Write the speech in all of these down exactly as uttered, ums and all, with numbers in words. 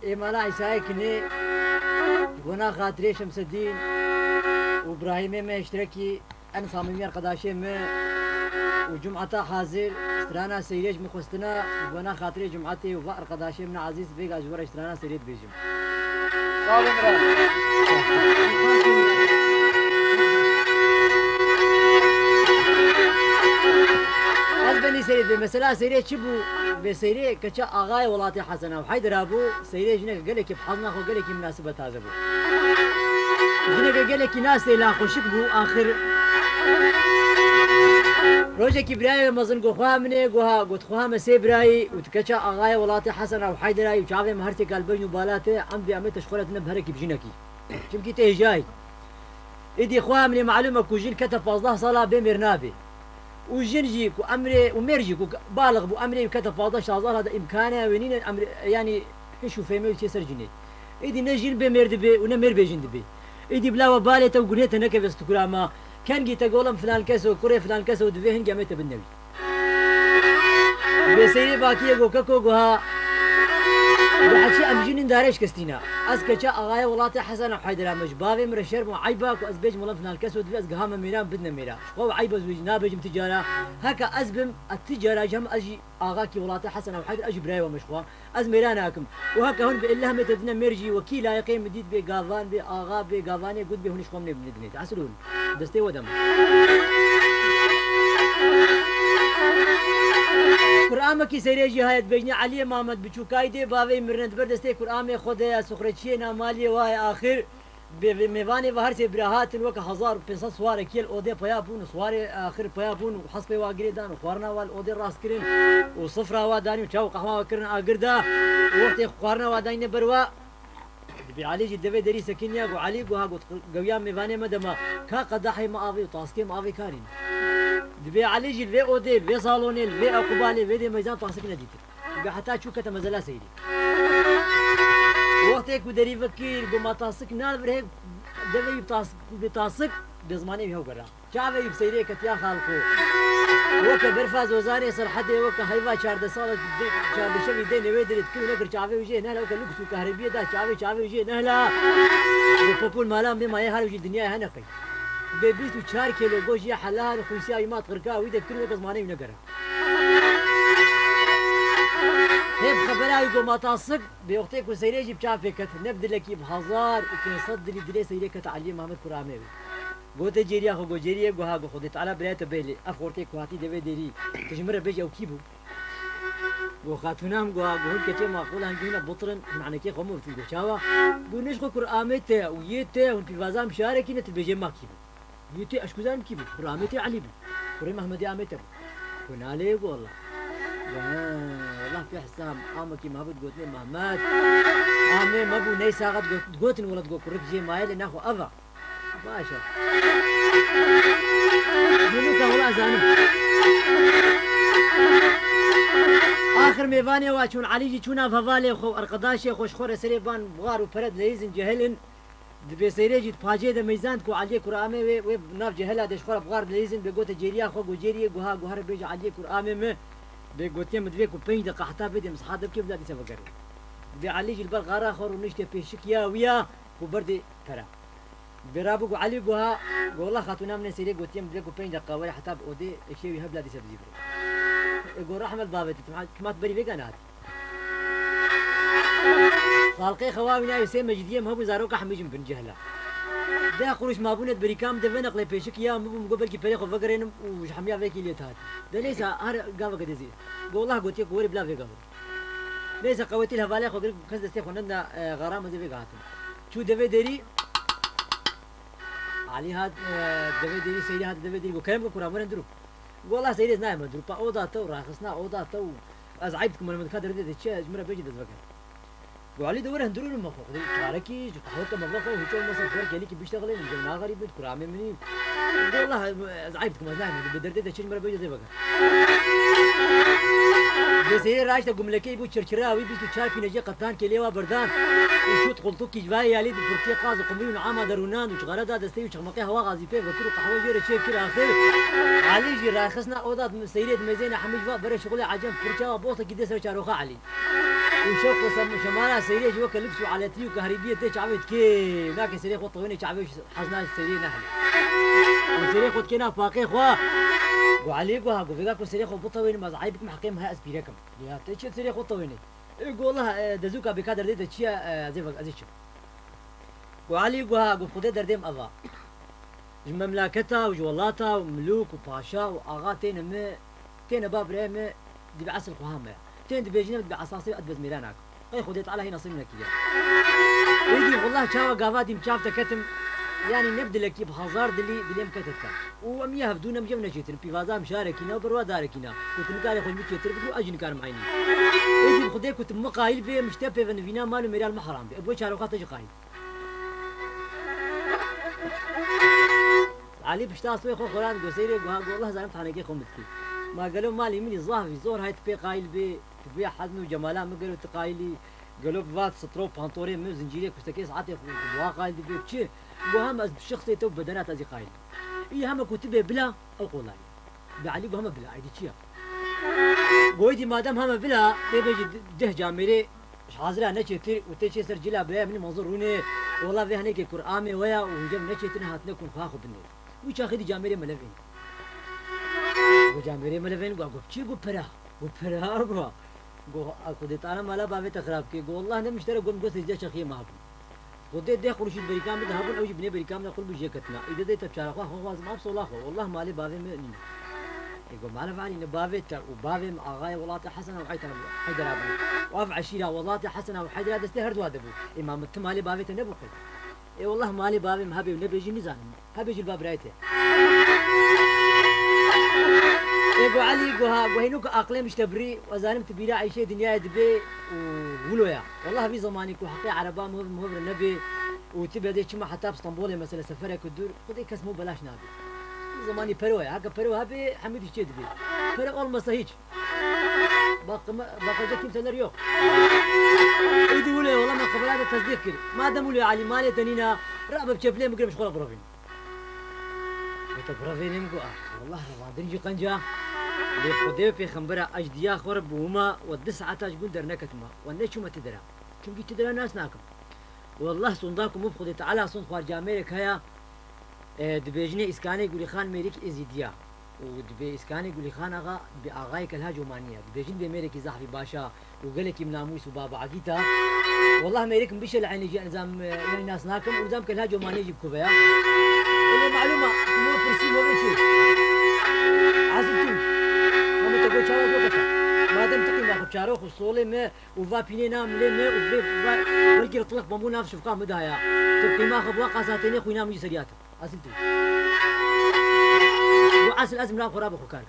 Ê mala Îsayê Kinê, ji bona xatirê Şemsedîn û Birahîmê me, hiştirekî en samîmî arkadaşê me û cumata hazir, strana seyrê ji min xwestina, ji bona xatirê cumatê û va arkadaşê min ezîz vêga ji we re strana seyrê dibêjim. Sağ olun, bira. Ez benî seyrê dibê. Mesela seyrê çi bû? Vê seyrê keça axayê welatê Hesena û Heydera bû. Seyrê jineke gelekî bi hezna xwe, gelekî minasibe taze bû. Jineke gelekî nasê la xweşik bû. Axir rojekî birayê mezin got, "Xweha min ê," guha got, "Xweha me sê birayî û tu keça axayê welatê Hesena û Heydera yî û çavê me her sê kal bejn û bala te, em dê em ê te ji xwe re dine bi herekî bi jinekî. Çimkî tê hêja yî." Êdî xweha min ê malûm e ku jin kete pazdeh sala bê mêr nabe. Û jin jî ku emrê, û mêr jî ku balix bû, emrê wî kete pazdeh şazdeh sala de îmkanê wê nîne, emrê, yanî hiş û fêmê wî çê ser jinê. Êdî ne jin bê mêr dibe û ne mêr bê jin dibe. Êdî bila we balê te û gunê te nekeve stikura ma. Kengî te golim filan kes o, kurê filan kes o, divê hingê em ê te bidine wî. Vê seyrê bakiyê go keko guha. Guha çi em jî nîn darê şikestîna. Ez keça axayê welatê Hesen û Heydera me ji bavê min re şerm û eyba ku ez bêjim wela filan kes o divê ez giha me mêran bidine mêra. Ji xwe eyb ez wê jî nabêjim ti cara. Heke ez bim, ez ti cara jî hem ez jî axakî welatê Hesen û Heyder, ez jî birayê we me ji xwe. Ez mêra nakim. Û heke hûn bi Elleh me te dine mêr jî wekî layiqê min dît bê gavan, bê axa, bê gavanê got bê hûn ji xwe min ê bidinê. Esil hûn. Destê we dem. Kuramekî serê jî hayet bejnî Eliyê Mamed biçûkayî dê bavê mirine di ber destê kuramê xwe de ya suxreçiyê namaliyê wa ye axir. Bê, bê mêvanê ve her sê bira hatin weke hezar û pênc sed swarek yê li odê peya bûn û swarê axir peya bûn û hespê wa girê dan û xwarina wa li odê rast kirin û sifra wa danî û çaw û qehwa wa kirin agir da û wextê xwarina wa dayne ber wa. Dibê Elî jî devê derî sekiniya got, Elî guha got, gewiya mêvanê me dema ka qedehê me avê û taskê me avê karîn. Dibê Elî jî li vê odê, li vê salonê, li vê equbalê, vê dê meyzan tasik nedîtin. Ga heta çû kete mezela seyrî. Wextê ku derî vekir, got ma tasik nal vir hê, devê wî bi tas-, bi tasik, bi zimanê wî hew gera. Çavê wî bi seyrê ketiya xalqo. Weke berfa zozanê Serhedê, weke heyva çardeh sal, çardeh şevî dê newê dirê dikir û nekir çavê wî jê nehla, weke lûks û kahribiyê da çavê, çavê wî jê nehla. Bi popul malan bê mayê her wî jî dinyayê hene qey. Bê bîst û çar kilo goş jê helal, xwîsiya wî ma qirka wî de kir û weke zimanê wî negera. Hê bi xebera wî got ma tasik, bê wextê ku seyrê jî bi çav pê ket, ne bi dilekî bi hezar û pênc sed dilî dilê seyrê ket Eliyê Mehmed Kuramê wî. Gote cêriya xwe, got cêriyê guha got Xwedê Teala birayê te bêlê. Ev xortê ku hatî devê dêrî, tu ji min re bêje ew kî bû? Got xatûna min guha got hûn keçê maqûl hingî hûn e bitirin, hûn enekê xwe min bitin. Got çawa? Got nêj xwe Kuramê te û yê te hûn pîvazan bi şarekî ne tu bêjê ma kî bû? Yê tê ez ku zanim kî bû? Kuramê tê Elî bû. Kurê Mehmedê Amê te bû. Ku nalê gu Allah. Gu he, Allah pê hesam, amekî Mehmud gotinê Mehmed. Amê me bû ney saxet got-, gotin welat got kurik jê maye lê naxwe eva. Baş e. Gulûka wela zanim. Axir mêvanê wa çûn Elî jî çûna hevalê xwe û arkadaşê xwe ji xwe re serê ban buxar û pere dileyizin cehilin. Di bê seyrê jî di pacê de meyzand ku Eliyê Kuramê wê, wê nav cehela de ji xwe re bixwar dileyîzin, bê gote cêriya xwe, got cêriyê guha, guha re bêje Eliyê Kuramê min, bê gotiye min divê ku pênc deqa heta bê dê min siha de bike bila dîsa vegerim. Dibê Elî jî li ber xara xwe rûniştiye pêşikiya wî ya ku berdê pere. Dibê rabû ku Elî guha, got wela xatûna min ê seyrê gotiye min divê ku pênc deqa were heta bi odê eşê wî hebla dîsa bizîvirê. E, got rehmet bavê te, tu ma, tu ma tu berî vêga nehatî. Xalqê xewa wî nayê sê mecdiyê min hebû zaroka hemî jin bin cehla. Deh quruş mabûne di berîka min de veneqlê pêşik ya min bû, min got belkî perê xwe vegerênim û ji hemiya vekî lê dihat. De neysa her gaveke dizî. Got wela gotiye ku werê bila vêga min. Neysa qewetî li hevalê xwe girik kes destê xwe nedina, e, xara min zê vêga hatin. Çû devê derî. Alî hat, e, devê derî, Seyrî hat devê derî. Got kerem ku kuran werin dirû. Got wela Seyrê ez nayê me dirû. Pa oda te û raxistina oda te û ez eyb dikim, min ka derdê de çi ye, ji min re bêjî dest veke. Got Elî de were hundirû me xwe, xwedê çarekî, ji qehweke me vexwe, hiç olmasa xwer gelîkî biştexilê, min cem naxerî bin, kuramê min î. Got wela ez eyb dikim, ez nayê me, bi derdê de çi ji min re bêjî dê veke. Dê Seyrê raşte gumlekê bû çirçira, wî bîst û çar pînecê qetan kêlê wa berdan. Û şût qultûkî ji vayê yalî di pirtiyê qaz û qumî û niama de rûnan û çixare da destê wî çexmeqê hewa xazî pê vekir û qehwe jê re çêkir axir. Elî jî raxistina oda di Seyrê di mêzêne hemî ji va bere şixulê ecem pirça wa bostekî dê ser çaroxa Elî. Û şewq û sem-, şemala seyrê ji weke lifş û aletî û kahrîbiyê tê çavê dikê. Nake serê xwe tewênê çavê ji hezna seyrê nehilê. Û serê xwe dikê nav paqê xwe. Gu Elî, gu ha, gu vêga ku serê xwe bitewênim, ez eyb bikim, heqê min heye, ez pîrek im. Ya tê çi serê xwe tewênê? Ê, gu Allah, e, dezûka bêka derdê te çi ye, e, ez ê ve-, ez ê çim. Gu Elî, gu ha, gu Xwedê derdê min ev a. Ji memleketa û ji welata û milûk û paşa û axa têne mi, têne ba birayê mi, dibê esil xweha me ya. Tên dibêjin em dibê esasê ez bezmêra nakim. Qey Xwedê Teala hê nesîb nekiriye. Êdî wallah çawa gava dîm çav te ketim, yanî ne bi dilekî, bi hezar dilî dilê min kete te. Û em yê hevdû ne, em jev neçêtin, pîvaza em şarekî ne, birwa darekî ne. Ku tu nikarê xwe ji min çêtir bikî û ez jî nikarim eynî. Êdî bi Xwedê ku tu min qayîl bê, min ji te pê ve nivîna mal û mêral min heram bê. Ez bi wê çaroxa te jî qayîl. Elî pişta asmê xwe xweran go seyrê guha go Allah zanim tanekê xwe min dikî. Ma gelo malê min î zaf î zor hay tu pê qayîl bê, tu bê hezm û cemala min gelo tu qayîlî, gelo bi vat stro pantorê min zincîrê kustekê saetê xwe bi wa qayîl dibê çi? Go hem ez bi şexsê te û bedena te ez î qayîl. Î heme ku tu bê bila ew qolayî. Bi Elî go heme bila, aydî çi ya? Goydî madem heme bila, tê bêjî deh camêrê ji hazira neçêtir û tê çê ser cila birayê min manzur rûnê, wela vê henekê kur amê we ya û hûn jev neçêtir hatine kun xweha xwe binê. Wî çaxê dî camêrê melevên. Gu camêrê melevên, gu, gu çi, gu pera, gu pera, gu. Gu, a, Xwedê Teala mala bavê te xirab kê. Gu, wallah ne miştere, gu, gu sêzdeh çaxiyê ma hebûn. Xwedê deh quruşî berîka min de hebûn, ew jî binê berîka min de qul bi jê ketina. Îde dê te çarexa xwe xwazim, ev sola xwe. Wallah malê bavê min nîne. Ê go mala valî ne bavê te û bavê min axayê welatê Hesena û Heytera bû, Heydera bû. Û ev eşîra welatê Hesena û Heydera destê her dua de bû. Ê ma min tu malê bavê te nebû qey? Ê wallah malê bavê min hebê û nebê jî nizanim. Hebê jî li ba birayê te. Ê go Elî, go ha, go hêno ku aqilê min ji te birî, ez zanim tu bîra eyşê dinyayê dibê û wilo ya. Wallah vî zemanî ku heqê ereba mihov, mihov re nebê û tu bedê çima heta bi Stenbolê mesela sefereke dûr, Xwedê kes min belaş nabê. Vî zemanî pero ya. Heke pero hebê, hemî tişt çê dibê. Pero olmasa hiç. Bak, bak, kimseler yok. Îdî wilo, wela me xebera de tesdîq kir. Madem wilo Elî malê te nîna, rabe bi çeplê min girim ji xwe re birovîn. Wete birovê nêm got, ah, wallah revandin jî qenca. Lê Xwedê û pêxembera ez ji diya xwe re bûma we du saeta ji gund derneketima. We neçûme ti dera. Çimkî ti dera nas nakim. Wallah sonda ku min bi Xwedê Teala sond xwar camêrek heye, e, dibêjinê Îskanê Gulîxan mêrik Êzîdiya. Û dibê Îskanê Gulîxan axa bi axayê Kelha Comanî ye. Dibêjin bê mêrekî zehfî baş a û gelekî bi namûs û baba egît a. Wallah mêrik min bişe li eynê jî nizam, e, yanî nas nakim û nizam Kelha Comanî jî bi kuve ya. Wele malûm a, mo pirsî mo çi? Azim tu. Ama te got çawa got te? Madem tu qîma xwe çarox û solê me û va pînê na milê me û vê va welkî ritliq bamû nav şifqa min daya. Tu qîma xwe bi wa qasatênê xwîna min jî seriyat. Esil tu. Û esil ez mira xwe ra bi xwe kar.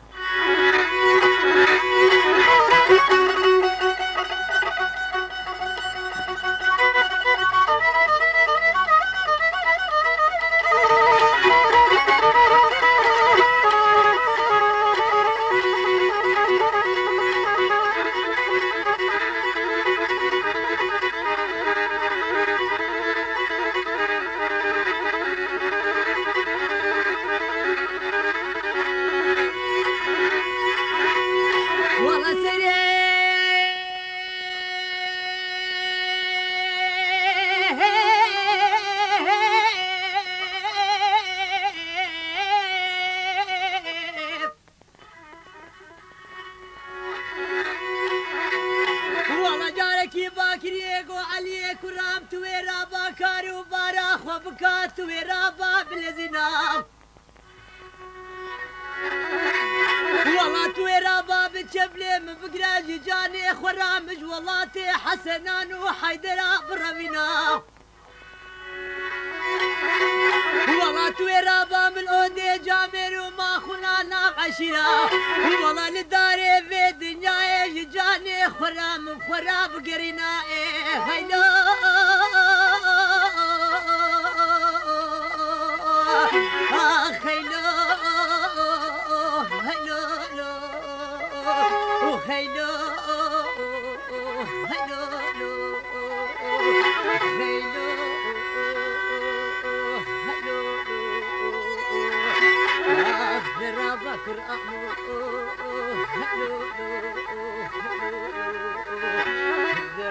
Wala serê. Wala carekî bakiriyê go Eliyê kuram tu wê ra ba kar û bara xwe bika, tu wê ra ba bilezîna. Wala tu wê ra ba bi çeplê min bigira ji canê xwe ra min ji welatê Hesenan û Heydera birevîna. Wala tu wê ra ba min odê camêr û maxuna nav eşîra. Wala li darê vê dinyayê ji canê xwe ra min xwe ra bigerîna ê heylo. Ax heylo, heylo lo. Heylo, heylo lo. Heylo, heylo lo. Ah, merhaba Kur'an. Heylo lo, heylo lo.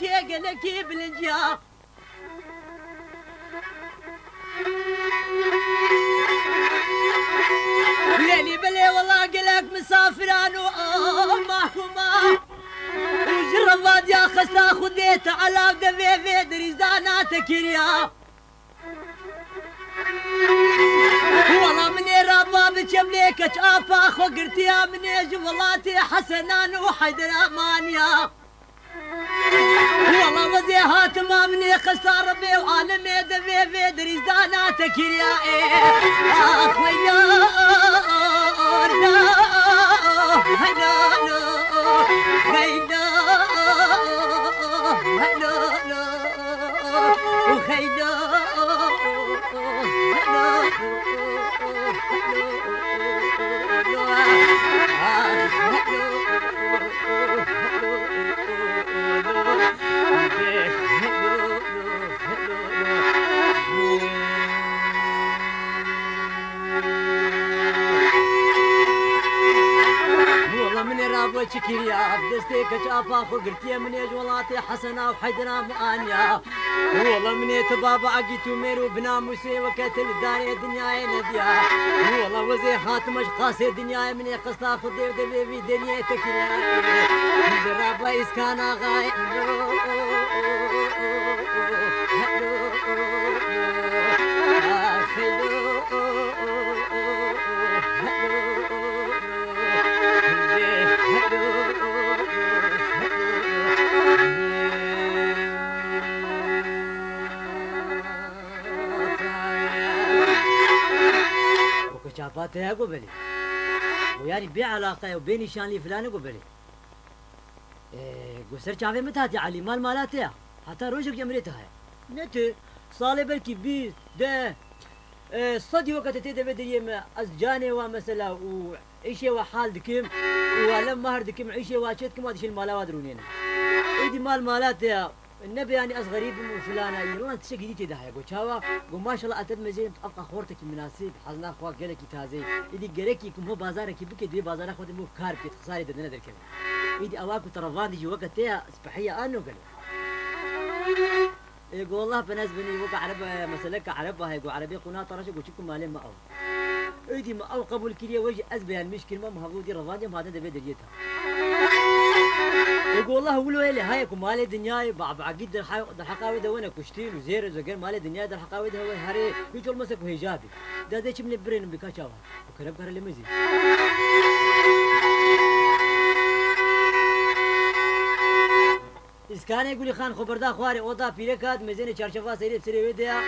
Kê gelekî bilinciya. Lêlî bilê wela gelek misafiran û mahkûma. Û ji revadiya xesta Xwedê Teala devê vê dirîzdana te kiriya. Wela min ê raba biçim lê keç apa xwe girtiya, min ê ji welatê Hesenan û Heydera maniya. Wela wezê hatima min ê qesta Rebê û alemê devê vê dirîzdana te kiriya ê. Ax weyna, weyna, weyna. Wela min ê rabo çi kiriya, bi destê keç apa xwe girtiye, min ê ji welatê Hesena û Heydera min aniya. Wela min ê tu baba egît û mêr û bi namûsê weke te li darê dinyayê nediya. Wela wezê hatime ji qasê dinyayê, min ê qesta Xwedê û devê vî deriyê te kiriya. Min ê raba Îskan Axayê. Weke çapa te ya ku belê. Û yanî bê eleqe û bê nîşanlî filan e ku belê. Ee, got, ser çavê min hatî Elî, mal mala te ya. Heta rojek ji emrê te heye. Ne tu, salê belkî bîst, deh, e, sedî weke te tê devê deriyê me, ez canê wa mesela û îşê wa hal dikim û wa lem mahr dikim, îşê wa çê dikim, wa dişên mala wa dirûnêne. Êdî mal mala te ya, nebe yanî ez xerîb im û filana, î lan tiştekî dî tê de heye. Got, çawa? Got, maşallah, ez te dimezênim, tu evqa xortekî minasib, hezna xwe gelekî tazeyî. Êdî gerekî ku ho bazarekî bike, divê bazara xwe de ho kar bike, tu xisarê de dene derkeve. Îdî ewa ku te revandî jî weke te ya, spehî ya ano gelo. Ê go Allah penez binî, weke ereb, e, meseleke ereb heye, go erebê qûna taraşe, go çi ku malê me ew. Îdî me ew qebûl kiriye, we jî ez beyanmîş kirime, me hevû dî revandiye, me hatin devê deriyê te. Ê go Allah wilo ê lê heye ku malê dinyayê, ba, ba, gît derha-, derheqa wê de wene kuştîn û zêr û zeger malê dinyayê derheqa wê de hewe herê, hiç olmasa ku hêja bî. De ez ê çim lê birênim bika çawa. Û kerem kare lê min zî. Îskanê Gulî Xan xwe berda xwarê, oda pîrek hat, mêzênê çarşeva seyrê bi serê wê de ya.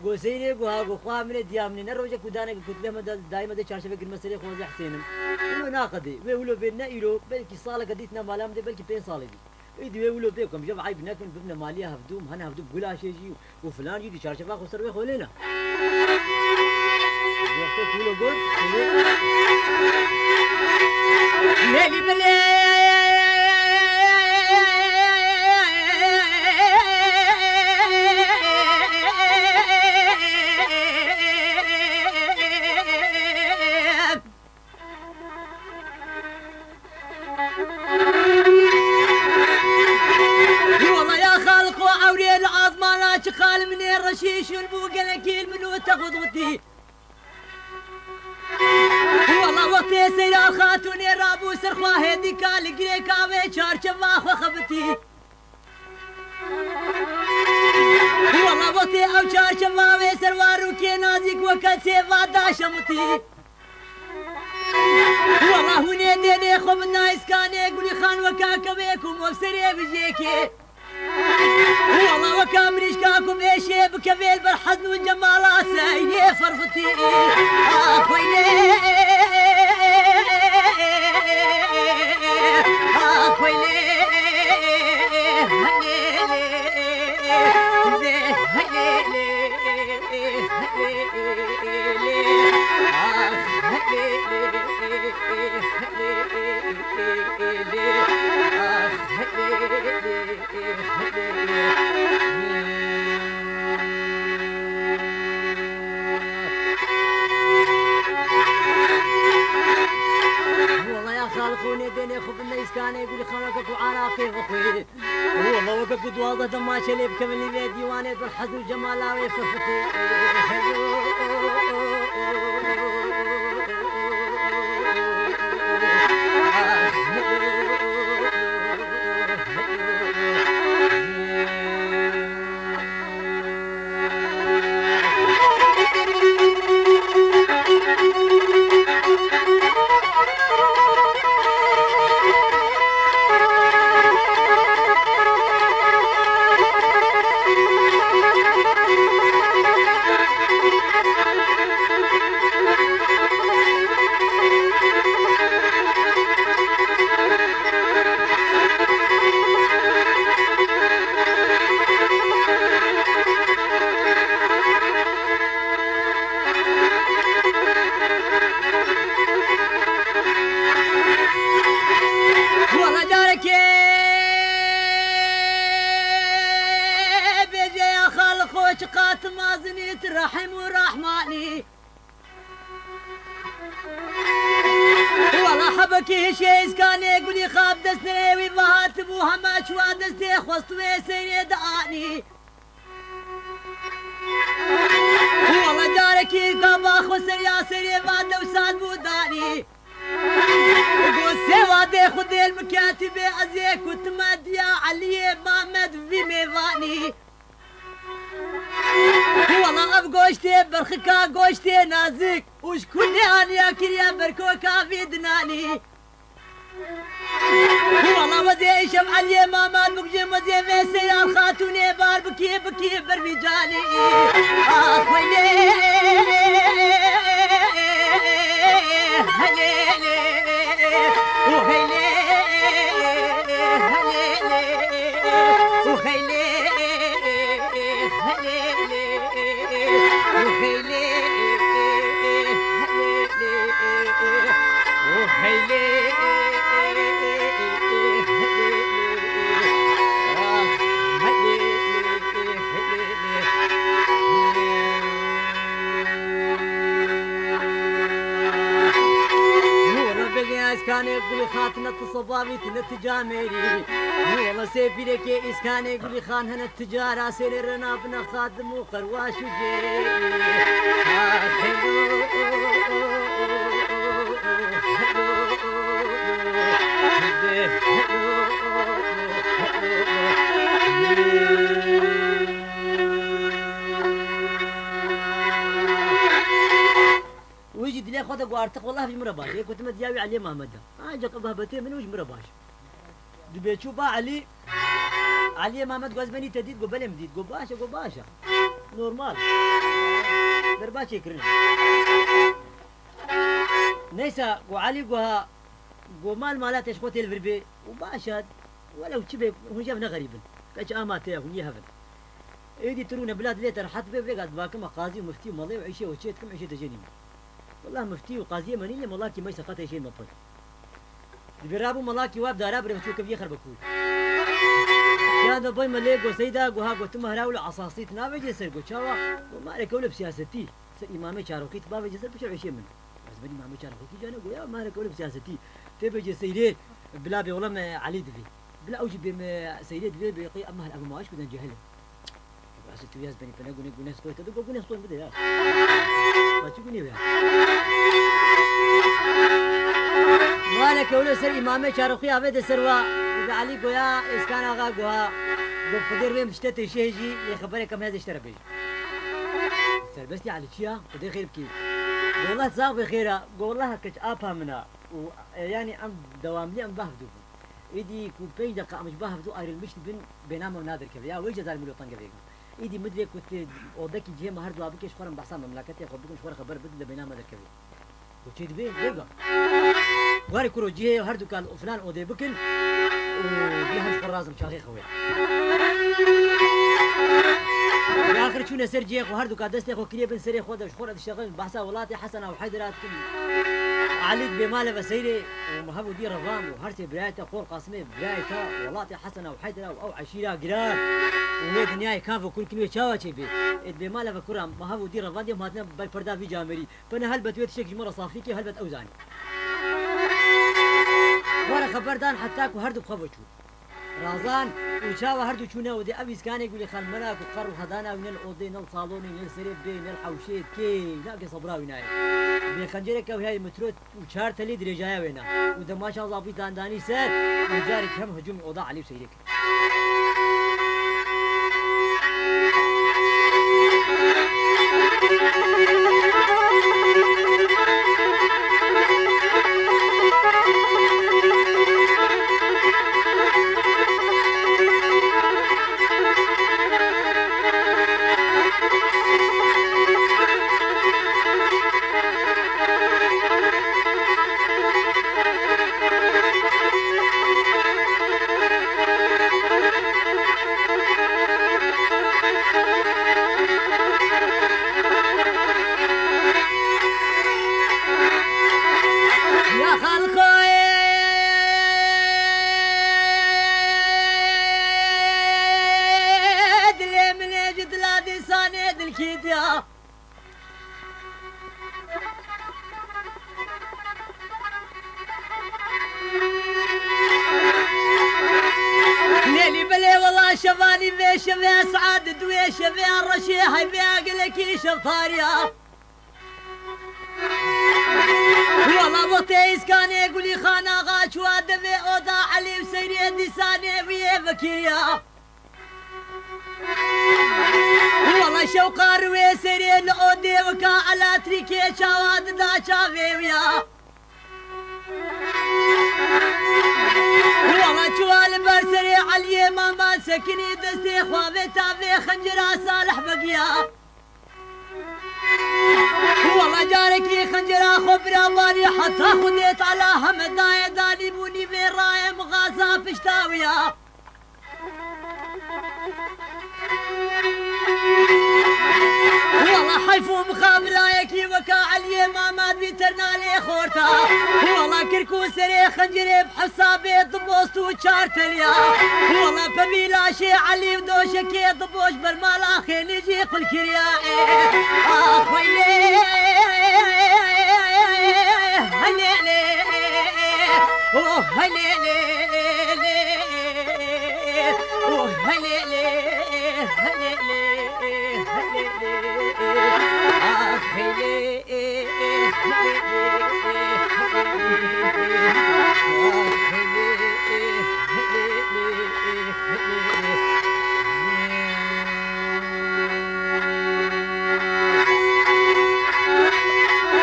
Go seyrê, go ha, go xwa min ê diya min ê. Ne rojek ku daneke kutulê me de, dayê me de çarşeve kirme serê xwe, ez ê hesênim. Wilo naqedê. Wê wilo bê ne îro, belkî saleke dît ne mala min de, belkî pênc salê dî. Êdî wê wilo pê ku em ji ev eyb nekin, bibine maliya hevdû, em hene hevdû bi gulaşê jî û filan jî dî çarşeva xwe ser wê xolêna. Wextê ku wilo got, Lêlî bilê. Wela ya Xaliqo, ewrê li azmana çi qal min ê reşî şûn bû, gelekî li min û te xwe dixwitî. Wela wextê Seyra Xatûnê rabû ser xwe hêdîka li girêka wê çarçeva xwe xebitî. Wela wextê ew çarçeva wê ser warûkê nazîk weke sêva daşemitî. Wela hûn ê dênê xwe bidna Îskanê Gulî Xan weka kewê ku mofserê bijêkê. Wela weka mirîşka ku mêşê bikevê li ber hezn û cemala seynê ferfitî. Ax weylê, ax weylê, helê lê, lê, helê lê. Wela ya Xaliqûnê dênê xwe bi me Îskanê Gulî Xan weke ku araqê xwe xwê. Wela wek Di duwazdeh de maçê lê bikevin lîvê dîwanê, Dulhezn û Cemala wê firfitê. Wala carekê bêje ya xal xwe çiqat mazinî tu Rehîm û Rehmanî. Wala hebekî hişê îskanê gulî xab dest nirê wî vehatibû hema çuwa destê xwest wê seyrê dianî. Wala carekî gava xwe ser ya serê va dewsat bû danî. Go sêva dê xwe dêl mikatî bê ez ê kutime diya Eliyê Mamed vî mêvanî. Wala ev goştê berxika goştê nazik û ji ku nêaniya kiriye berkoka vî dinanî. Wala wezê îşev Eliyê Mamed bikujê wezê vê seyran xatûnê bar bikî bikî ber vî canî. Ax weylê, helê, helê, û helê, helê, û helê. Nû wala begê ez kanê gulî xatine tu sobavî tine tu camêrî. Nû wala sê pîrekê îskanê gulî xan hene. Ticara serê rena bina xadim û qerwaş û cêrî. Wî jî dilê xwe de got, artık wela ev ji min re baş e. Ê kutime diya wî Eliyê Mehmed de. Ancak ev behbetê min û ji min re baş e. Dibê çû ba Elî, Eliyê Mehmed got, ez benî te dît, got, belê min dît, got, baş e, got, baş e. Normal. Berba çêkirin. Neyse, got, Elî got, ha, got, mal mala te ji xwe tê li vir bê. Û baş e, welew çi bê, hûn ji hev ne xerîb in. Keç ama te ye, hûn yê hev in. Êdî tu rûne bila dilê te rehet be, vêga dibakime qazî û miftî û melê û îşê we çê dikim, îşê te jê nînim. Wela miftî û qaziyê me nîne, melakî me seqet êşê me pir. Dibê rabû melakî wab dara birê çû keviyê xerbekû. Ya da boy me lê go seyda, go ha go tu mehra wilo esasî tu navêcê ser, go çawa? Go marê kewlib siyasetî. Ser îmamê çaroxî tu bavêcê ser, biçe êşê min. Ez ben îmamê çaroxî cane, go ya marê kewlib siyasetî. Tê bêcê seyrê, bila bê wela me Elî divê. Bila ew jî bê me seyrê divê, bê qey em hel ev maaş bidin cehil. Asê tu yaz benî pene gune, gune stoy te digo, gune stoy bide ya. Ma çi gune ya? Malek öyle ser îmamê çarxî avê de ser wa. Bi Elî goya, Êskan Axa goha. Go Xwedê rê min tişte têşê jî, lê xeberek em heze ji te re bêjim. Serbestî Elî çi ya? Xwedê xêr bikî. Go Allah sax be xêra. Go Allah keç apa min a. Û, e, yanî em dewamlî em bahf dibin. Êdî ku pênc deqa em ji ba hevdu ayrılmış dibin, bêna me na derkeve. Ya wê cezar mîlo tenge vêga. Êdî min divê ku tu odekî cihê me her dua bikê, ji xwe re em behsa memleketê xwe bikin, ji xwe re xeber bidin, de bêna me derkeve. Ku çê dibê, vêga. Warê kuro cihê her dukan û filan odê bikin û bê her ji xwe razim çaxê xewê. Bi axir çûne ser cihê xwe, her duka destê xwe kiriye bin serê xwe de, ji xwe re diştexin, behsa welatê Hesena û Heydera dikin. Elî dibê male ve seyrê û me hev û dî revan û her sê birayê te Xor Qasimê birayê te welatê Hesena û Heydera û ew eşîra giran û wê dinyayê kav û kurkin wê çawa çê bê. Ê dibê male ve kura me hev û dî revan dê em hatine ber perda vî camêrî. Pene helbet wê tiştek ji me re safî kê, helbet ew zanî. Were xeber dan heta ku her du bi xwe ve çû. Razan û çawa her du çûne odê, ev îskanê Gulî Xan mena ku qer û hedana wî ne li odê, ne li salonê, ne li serê bê, ne li hewşê kê, nake sebra wî nayê. Bê xencereke wî heye metro û çar telî dirêjaya wê ne. Û dema şan zabîtan danî ser, û carek hem hicûmê oda Elî û Seyrê kir. Ya xelko ê dilê min ê ji dila dîsanê dilkî diya. Nêlî belê wela şevanî vê şevê saet duê şevê reşê heyvê gelekî şeftariya. Wela bo tê îskanê Gulî Xan Axa çûwa devê oda Elî û Seyrê dîsanê wî yê vekiriya. Wela şewqa riwê serê li odê weka elatrîkê çawa dida çavê wî ya. Wela çûwa li ber serê Eliyê Mama sekinî destê xwe vê tavê xencera Salih Begî ya. Wela carekî xencera xwe biravanî heta Xwedê Teala heme dayê danî bû nîvê rayê mixaza pişta wî ya. Wela heyf û mixabirayekî weka Eliyê Mamed wî terna lê xorta. Wela kirk û serê xencirê bi hesabê dibost û çar teliya. Wela pevî laşê Elî û doşekê diboş bermala xênî jî qul kiriya. Ê, ax, weylê, helê, lê, oh, helê, lê, lê.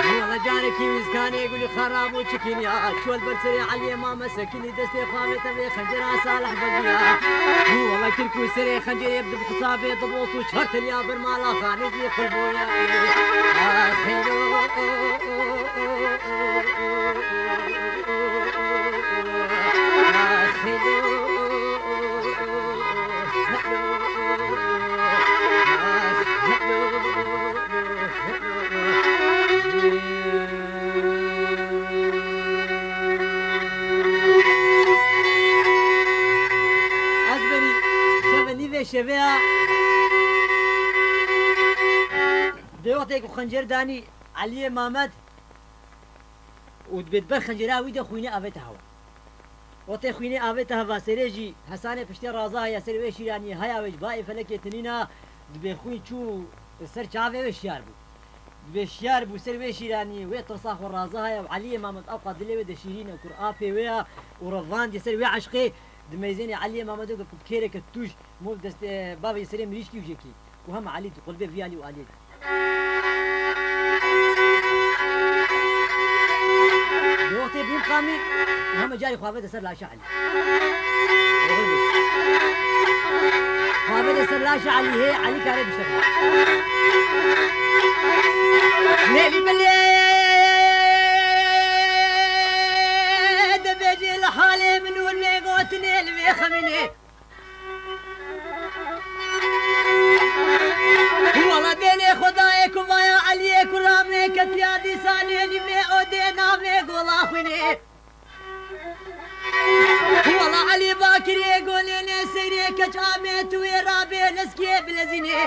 Wela carekî wî îskanê Gulî Xan rabû çikîniya, çû li ber serê Eliyê Mame sekinî destê xwe avête vê xencera Salih Begî ya. Wela kirk û serê xencirê bi hesabê dibost û çar teliya bermala xanê jî qul bûye. Ax, xeylo. Ez berî şeve nîvê şeveya dê wextê ku xencer danî Eliyê Mamed û dibê di ber xencera wî de xwînê avête hewa. Wextê xwînê avête heva serê jî hesanê piştê raza heye ser wê şîraniyê haya wê ji bayê felekê tinîna dibê xwîn çû ser çavê wê şiyar bû. Dibê şiyar bû ser wê şîraniyê wê tirsa xwe raza heye û Eliyê Mamed ewqa dilê wê de şîrîn e kur apê wê ya û revandê ser wê eşqê di meyzênê Eliyê Mamedê ku kêreke tûj mov destê bavê serê mirîşkî û jekî. û hema Elî di qulbê vî Elî û Aliyê de. Di wextê bûn qamî û hema carî xwe avête ser laşa Elî. Xwe avête ser laşa Elî, hê Elî kare biştexile. Lêlî bilê dibêjê li halê min û li vê gotinê li vê xemînê. Wela dêlê Xwedayê ku vaya Eliyê ku ramê ketiya dîsa nêlî vê odê navê gola xwînê. Wela Elî Bakirê golê nê seyrê keç amê tu wê rabê lezkiyê bilezînê.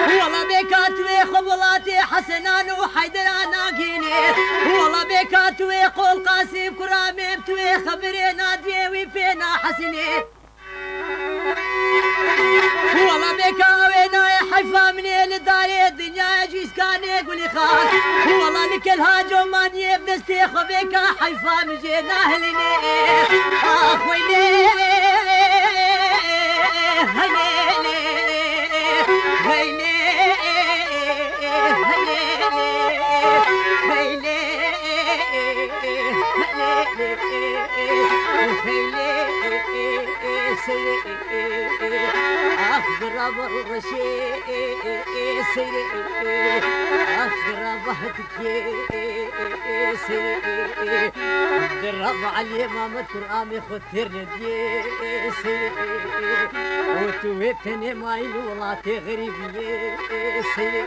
Wela bê Ka tu wê xwe welatê Hesenan û Heydera nagînê. Wela bê ka tu wê qol Qasîm Kuramê, tu wê xebirê nadiyê wî pê nahesinê. Wela bê ka wê nayê heyfa min ê li darê dinyayê jî skanê Gulî Xan. Wela li Kelha Comaniyê bi destê xwe bê ka heyfa min jê nahilînê. Ax weylê, heylê, heylê, heylê, heylê, heylê, seyrê, ax bira reşê, seyrê, ax bira bahdikê, seyrê, bira Eliyê Mamed Kur'anê xwe têr nediyê, seyrê, û tu wê tenê mayî li welatê xerîbiyê, seyrê.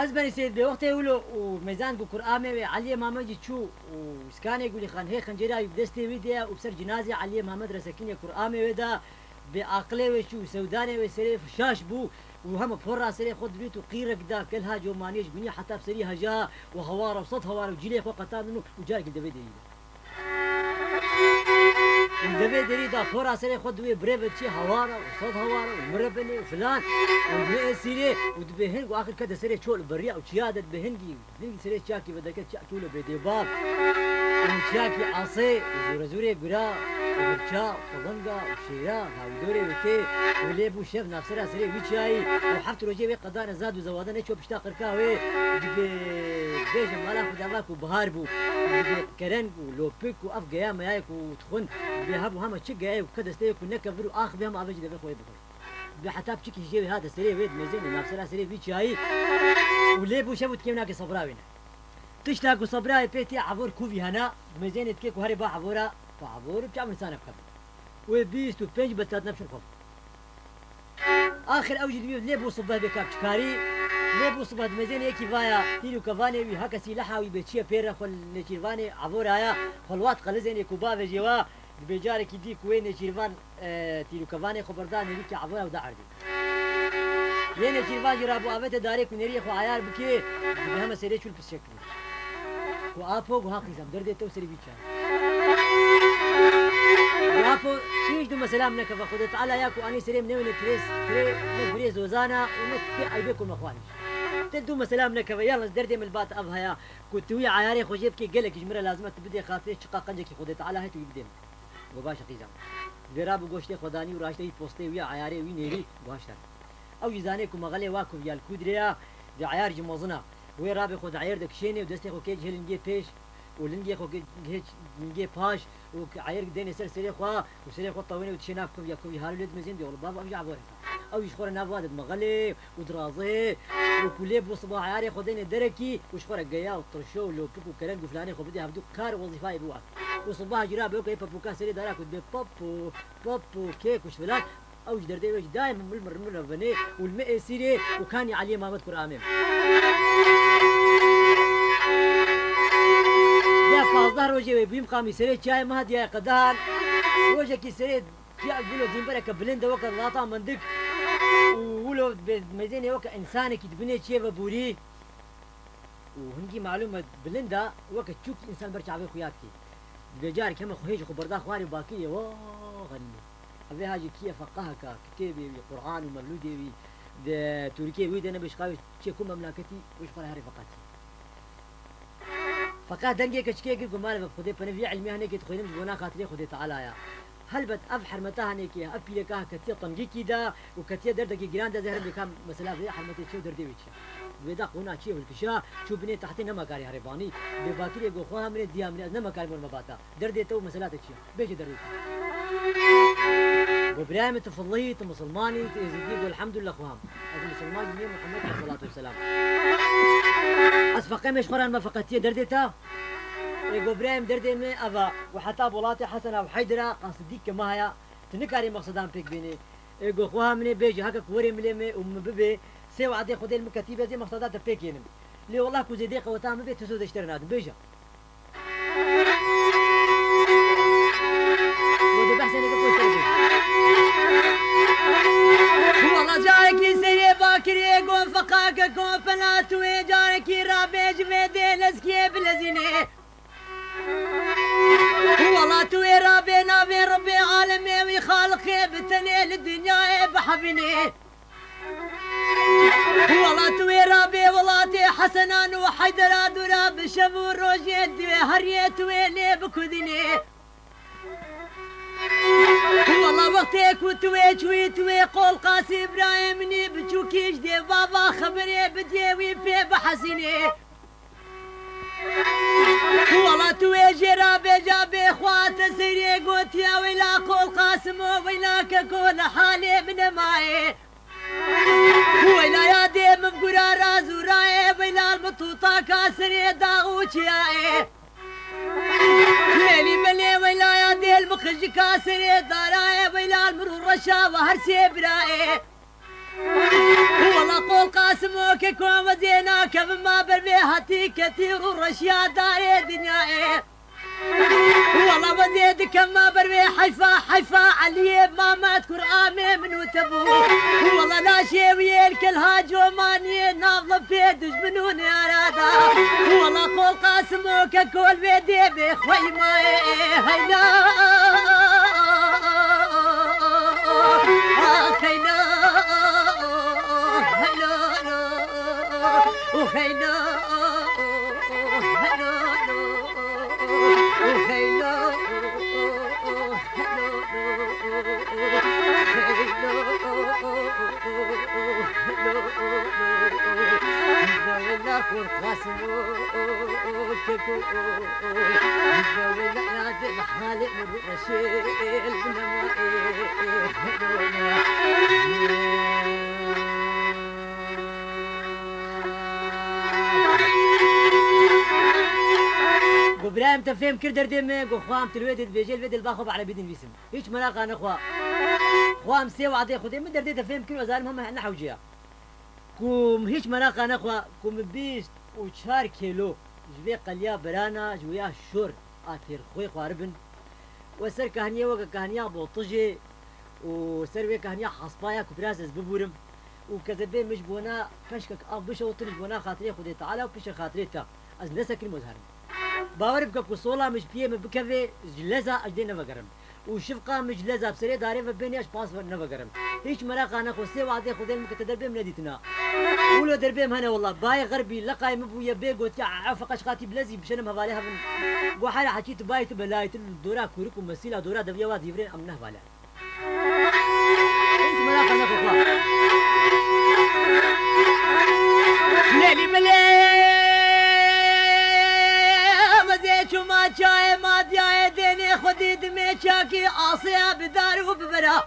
Ez benî Seyîd bê wextê wilo û mêzan ku Kur'anê wê Eliyê Mamecî çû û skanê Gulî Xan hê xencêra wî bi destê wî de ye û bi ser cinazê Eliyê Mamed re sekînê Kur'anê wê de. Bi aqilê wê çû, sewdanê wê serê şaş bû û hema pora serê xwe dibît û qîrek da, Kelha Comaniyê ji binî heta bi serî heja û hewara û sed hewara û cîlê xwe qetandin û, û carekî devê derî da. Û devê derî da, pora serê xwe di wê bireve çê hewara û sed hewara û mirebinê û filan û mi esîrê û dibê hing û axir kete serê çol û beriya û çiya de dibê hingî. Hingî serê çiyakî vedeke çiya çûle bêdêbav. Û çiyakî asê, û zûrezûrê gura, û hirça, û qivinga, û şêra, hawîdorê wê tê, û lê bû şev navsera serê wî çiyayî, û heft rojê wê qedane zad û zewade neçû pişta qirka wê, dibê bêje mala xwe dava ku bihar bû, dibê kereng û lopik û ev geya meyayê ku dixwin, dibê hebû hema çi geyayê ku ke desteyê ku neke vir û ax bê hema avê jî devê xwe yê bixwin. Bi heta piçikî jê wê hate serê wê, dimezêne navsera serê vî çiyayî û lê bû şev û dikê wina ke sebra wê ne. Tişta ku sebra wê pê tê evor kuvî hena, dimezêne dikê ku herê ba evora, ba evor bi çav insane bikevin. Wê bîst û pênc betat nebşin xwe. Axir ew jî dibî lê bû sibeh bê kap çikarî, lê bû sibeh dimezêne yekî vaya tîr û kevanê wî heke sîleha wî bê çiye pê re xwe li nêçîrvanê evora ya, xwe li wat qelizêne ku bavêjê wa, Dibê carekî dî ku wê nêçîrvan, e, tîr û kevanê xwe berda nêrî ke evora û da erdê. Yê nêçîrvan jî rabû avête darê ku nêriyê xwe ayar bike, dibê heme serê çûl pisçek kirî. Ku apo guha qîzem, derdê te û serê vî çar. Ku apo hîç du mesela min nekeve, Xwedê Teala ya ku anî serê min newêne tirê, tirê ne gurê zozana û ne pê eybê ku me xwanî. Te du mesela min nekeve, yalnız derdê min li ba te ev haya, ku tu wî ayarê xwe jê bikê, gelekî ji min re lazim e tu bidê xatirê çiqa qencekî Xwedê Teala heye tu wî bidê min. Go baş e qîzan. Vêra bi goştê xwe danî û raştê wî postê wî ya eyarê wî nêrî guhaştan. Ew jî zanê ku mexelê wa kuviya li kûdirê ya, di eyar jî mezin a. Wê rabê xwe di eyar de kişênê û destê xwe kê cihê lingê pêş û lingê xwe kê cihê lingê paş û eyar dênê ser serê xwe û serê xwe tewênê û dişê nav kuviya kuvî halû lê dimezên dê oğlu bava ew jî evorek a. Ew jî ji xwe re nav wa did mexelê û dirazê û ku lê bû sibaha eyarê xwe dênê derekî û ji xwe re geya û tirşo û lopik û kereng û filanê xwe bidê hevdû kar û wezîfayê bi wan. Û sibaha jî ra bi weke yê pepûka serê dara ku dibê pep û pep û kêk û ji filan, ew ji derdê wê jî daîm min li min revenê û li min êsîrê û kanî Eliyê Mamed Kur'anê. Deh pazdeh rojê wê bûyî miqamî serê çiyayê Mahdiya Qedan. Rojekî serê Çiya wilo dînbereke bilind e weke lata mindik û wilo mêzênê weke însanekî di binê çiyê ve borî û hingî malûm e bilind e weke çûk însan ber çavê xwe ya dikê. Dibê carek heme xwe hê ji xwe berda xwarê bakirê wa xerîbê. Evê ha jî kî ye feqaheka, kitêbê wî, Qur'an û mevlûdê wî, di tûrikê wî de nebe ji qawê çê ku memlaketî wê ji xwe re herê feqatî. Feqat dengê keçikê kir ku male ve bi Xwedê pene vî ilmî henekê dixwînim ji bona xatirê Xwedê Teala ya. Helbet ev hermeta henekê, ev pîreka ha ketiye tengîkî de û ketiye derdekî giran de zehre bêka mesela vê hermetê çi û derdê wê çi. Wê da qona çi hilkişa, çû binê tehtê nema karê herê banî. Bê bakirê go xwe ha min ê diya min ê, ez nema karê min me bata. Derdê te û mesela te çi ye? Bêje derdê te. Bo Birayê min, tu fillihî, tu misilmanî, tu êzidî, got, elhamdulillah, xweham. Ez misilman bûme, Muhammed aleyhisselatu vesselam. Ez feqe me ji xwe re me feqetiyê derdê te. Ê got, birayê min, derdê me ev e. Û heta bi welatê Hesena û Heydera, qasîdîk ke me haya, tu nikarî mexsedan pêk bînî. Ê got, xweha min ê bêje, heke ku werê milê me û min bibê, sê weadê Xwedê li min ketî be, ez ê mexseda te pêk ênim. Lê wela ku zêdê qeweta min bê, tu soz ji te re nadim. Bêje. Wê dê behsê neke poster bê. Wela carekî serê bakirê got, feqake ko pela tu ê carekî rabê ji vê dê lezkiyê bilezînê. Wela tu ê rabê navê Rebbê alemê wî Xaliqê bi tenê li dinyayê bihevînê. Wela tu wê rabê welatê Hesenan û Heydera dûra bi şev û rojê divê heriyê tu wê lê bikudînê. Wela wextê ku tu wê çûyî tu wê qol qasî birayê minî biçûkî ji dê vava xeberê bidiyê wî pê bihesînê. Wela tu wê jê rabê ca bê xwe te seyrê gotiya weyla qol qasimo weyla keko li halê min nemayê. Weyla ya dê min gura razûrayê, weyla li min tûtaka serê dax û çiyayê. Lêlî belê weyla ya dê li min qijika serê darayê, weyla li min rû reşa we her sê birayê. Wela qol qasimo keko wezê nakevim ma ber vê hatî ketî rû reşiya darê dinyayê. Wela wezê dikem ma ber wê heyfa, heyfa Eliyê Mamed Kur'anê min û te bû. Wela laşê wî yê li kelha comaniyê nav lifê dijmin û neyara da. Wela qol qasimo keko li vê dê bê xwey mayê heyla. Ax heyla, heyla, heyla, heyla. Got, birayê min, te fêm kir derdê me? Got, xwam, tu li wê dê dibêjê, li vê dê li ba xwe bi erebî dinivîsim. Hîç meraqa nexwe. Xwam, sê weadê Xwedê min derdê te fêm kir, ez zanim heme nehewciya. Ku hîç meraqa nexwe, ku min bîst û çar kêlo ji vê qeliya berana, ji wêya şor a têrxwê xwaribin. We ser kahniyê weke kahniya botijê û ser wê kahniya hespaya ku biraz ez bibûrim û kezebê min ji bona keşkek av bişewtin ji bona xatirê Xwedê Teala û piştê xatirê te. Ez nesekinim, ez herim. Bawer bike ku sola min ji piyê min bikeve, ji leza ez dê nevegerim. Û şifqa min ji leza bi serê darê ve bêne, ez pas ve nevegerim. Hîç meraqa nexwe, sê weadê Xwedê min ke te derbê min nedîtina. Wilo derbê min hene wela. Bayê xerbî, leqayê min bûye bê gotiya, ew feqeşqatî bi lezî bişenim hevalê hevin. Go hera hekî tu bayê tu belayê tu dora kûrik û mesîla dora deviya wa dîvirên em nehvale. Hîç meraqa nexwe xwe. Lêlî milê, mezê çûma çayê ma diyayê dênê xwedî dimê çakî asêya bi dar û bi bera.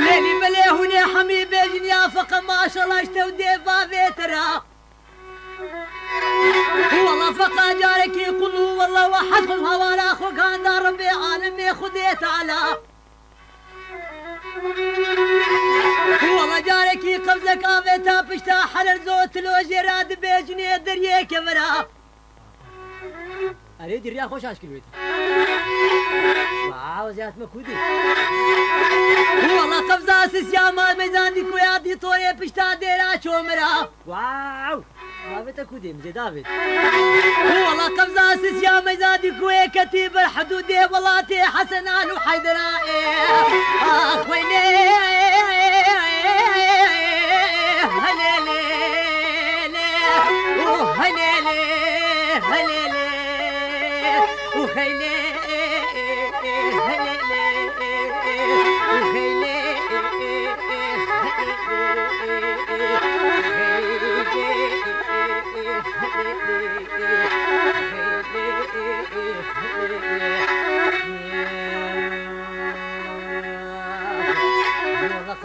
Lêlî milê hûnê hemî bêjin ya feqe maşallah ji te û dê bavê te ra. Wela feqa carekî qul huwallah we hed xwe hawara xwe ganda Rebbê alemê Xwedê Teala. Wela carekî qevzek avê ta pişta herer zotilo jê ra dibêjinê deriyê kevera. Erê, dî riya xwe şaş kir wê. Wow, ziyat me kudî. Wela qevza sisya ma meyzan dî koya dî torê pişta dêra çomera. Wow. Davê te kudê, min zêde avêt. Wela qevza sisya meyzan dî koyê ketî ber hudûdê welatê Hesenan û Heydera ê. Ax weynê. Helê lê lê. Oh helê lê. Helê lê. Oh helê. Helê lê. Oh helê.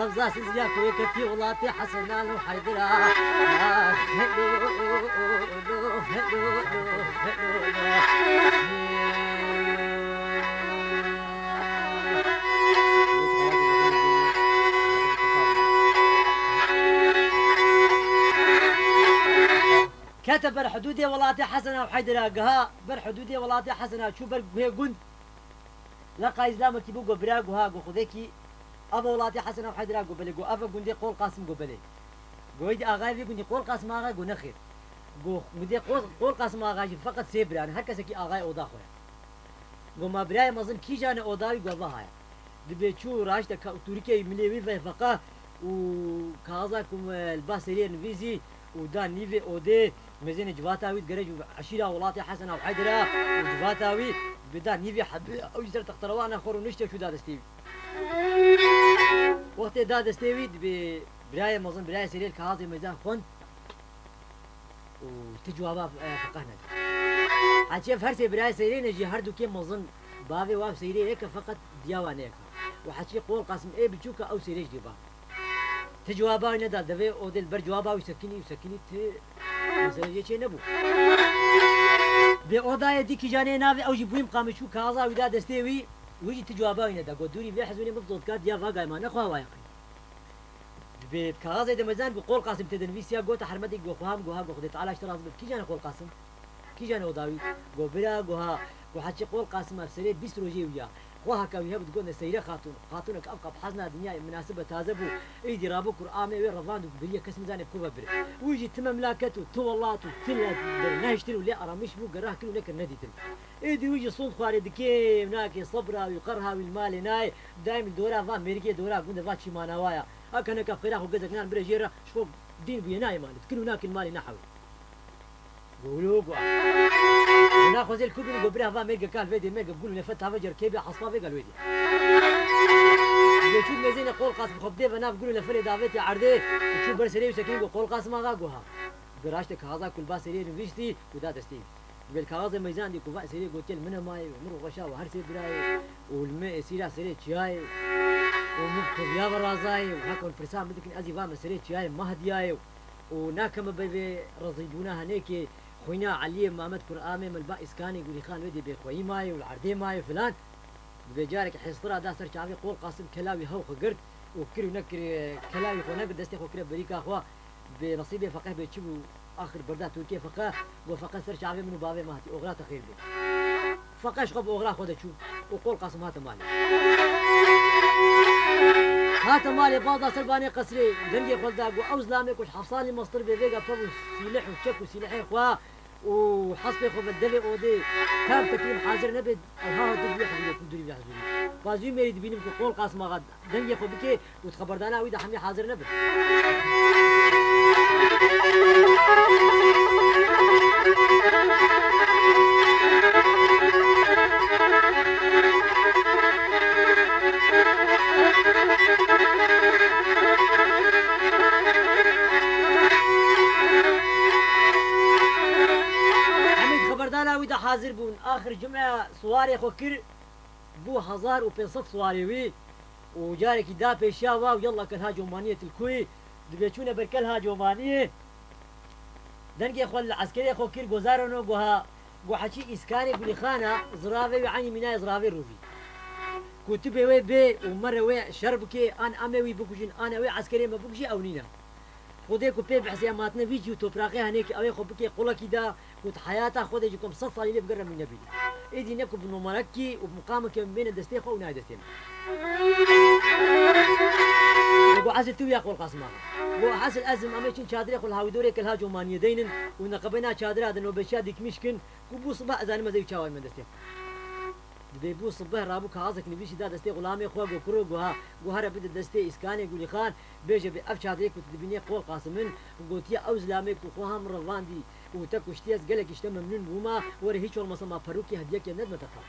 Zasiz ya ku yeketî welatê Hesena û Heydera. Kete ber hidûdê welatê Hesena û Heydera, giha ber hidûdê welatê Hesena çû ber guhê gund. Leqa îzlamekî bû, go bira, go ha, go xwedekî, ava welatê Hesena û Heydera, go belê, go ava gundê Qol Qasim, go belê. Go êdî axayê vê gundî Qol Qasim Axa, go nexêr. Go gundê Qol, Qol Qasim Axa jî feqet sê bira ne, her kesekî axayê oda xwe ye. Go ma birayê mezin kîjan e oda wî, go va haya. Dibê çû raşte ka-, Tirkiyeyê milê wî ve feqa û kaxaza ku me li ba serê nivîsî û da nîvê odê, mezênê civata wî digere ji eşîra welatê Hesena û Heydera û civata wî bi da nîvê hebê ew jî ser texterewana xwe rûnişte çû da destê wî. Wextê da destê wî dibê birayê mezin, birayê serê li kaxazê meyzan xwend. û ti cewaba, e, feqeh neda. Heçî ev her sê birayê serê ne jî her dukê mezin bavê wa serê yek e feqet diya wan yek e. Û heçî Qol Qasim ê biçûk e ew serê jî dê ba. Ti cewaba wî neda, devê odê li ber cewaba wî sekinî û sekinî ti mesele jê çê nebû. Vê odayê dî kîjanê navê ew jî bûyî miqamê çû kaza wî da destê wî, wî jî ti cewaba wî neda. Got dûrî vê hezûnê min zodkar diya va gayma nexwa wa yaqîn. Dibê kaxazê de mezan ku Qol Qasim tê de nivîsiya, gota hermetê, go xweham, go ha, go Xwedê Teala ji te razî be. Kîjan e Qol Qasim? Kîjan e oda wî? Go bira, go ha, go heçî Qol Qasim ev serê bîst rojê wî ya. Xwe heka wî hebû digotin seyre xatûn. Xatûnek ev qap hezna dinyayê minasib e taze bû. Êdî rabû kur amê wê revand û biriye kes nizane bi ku ve bir. Wî jî ti memleket û ti welat û ti le bir nehiştin û lê aramîş bû, gerah kir û nekir nedîtin. Êdî wî jî sond xwarê dikê û nakê sebra wî, qerha wî li malê nayê. Daîm li dora va mêrgê dora gund e va çîmana wa ya. Heke neke xêra xwe gezek nan bire jê re, ji xwe dîn bûye nayê malê. Dikin û nakin malê nehewê. Go wilo go. Go naxwazê li ku bînî, go bira va mêrgeka li vê dê mêrge gul û nefet tave cer kê bê hespa vê gel wê dê. Lê çû mezênê Qol Qasim xwe bidê ve nav gul û nefelê davêtê erdê. Çû ber serê wî sekinî go Qol Qasim axa go ha. Bi raşte kaxaza ku li ba serê nivîstî û da destê wî. Dibê li kaxazê meyzan dî ku va serê gotiye li min e mayê, min rûxweşa we her sê birayê û li me êsîra serê çiyayê û min bi kuviya ve razayê û heka hûn pirsa min dikin ez jî va me serê çiyayê mah diyayê û nakeme ber vê rezîlbûna henêkê xwîna Eliyê Mamed Kuramê me li ba Îskanê Gulîxan wê dê bêxweyî mayê û li erdê mayê filan. Dibê careke hêstira da ser çavê Qol Qasim kela wî hew xwe girt û kir û nekir, kela wî xwe negir destê xwe kire berîka xwe. Bi nesîbê feqeh bê çi bû? Axir berda Tirkiyê feqeh, got feqeh ser çavê min û bavê me hatî, oxira te xêr bê. Feqeh ji xwe bi oxira xwe de çû û Qol Qasim hate malê. Hate malê, bal da ser banê qesrê, dengê xwe da, got ew zilamê ku ji heft salî mestir bê vêga pev û sîleh û çek û sîlehê xwe û hespê xwe ve devê odê, kam tekîm hazir nebê, ew ha dû bûye hezûrê, tu dûrî vê hezûrî. Bazî mêrî dibînim ku Qol Qasim Axa dengê xwe bike û di xeberdana wî de hemî hazir nebin. Hemî di xeberdana wî de hazir bûn. Axir cum'e siwarê xwe kir, bû hezar û pênc sed siwarê wî. û carekî da pêşiya wa û yalla kelha Comaniyê Tilkuyî, dibê çûne ber kelha Comaniyê. Dengê xwe li eskerê xwe kir, gozarano guha, guheçî Îskanê Gulîxana, ziravê wî eynî mînayê ziravê Rûvî. Ku tu bê wê bê û mere wê şer bikê, an em ê wî bikujin, an ew ê eskerê me bikujî, ew nîne. Xwedê ku pê bihsê em hatine vî cî û topraqê henêkî ew ê xwe bikê qulekî de, ku di heyata xwe de ji kom sed salî lê bigere min nebînî. Êdî ne ku bi nomerekî û bi miqamekê em bêne destê xwe û nayê destê min. Û got, "Esil tu ya Qol Qasim Axa." Got, "Esil ez im, em ê çin çadirê xwe li hawîdorê Kelha Comaniyê deynin û neqebeyna çadira de nobetçiya dikmîş kin, ku bû siba ez zanim ez ê çawa me destê xwe." Dibê bû sibeh rabû kaxazek nivîsî da destê xulamê xwe, got, "Kuro, guha, guha re bide destê Îskanê Gulîxan, bêje bê ev çadrê ku tu dibînê Qol Qasim in, gotiye ew zilamê ku xwe ham revandî û te kuştiye, ez gelekî ji te memnûn bûma, were hiç olmasa ma perûkê hediyekê nedime te xwe."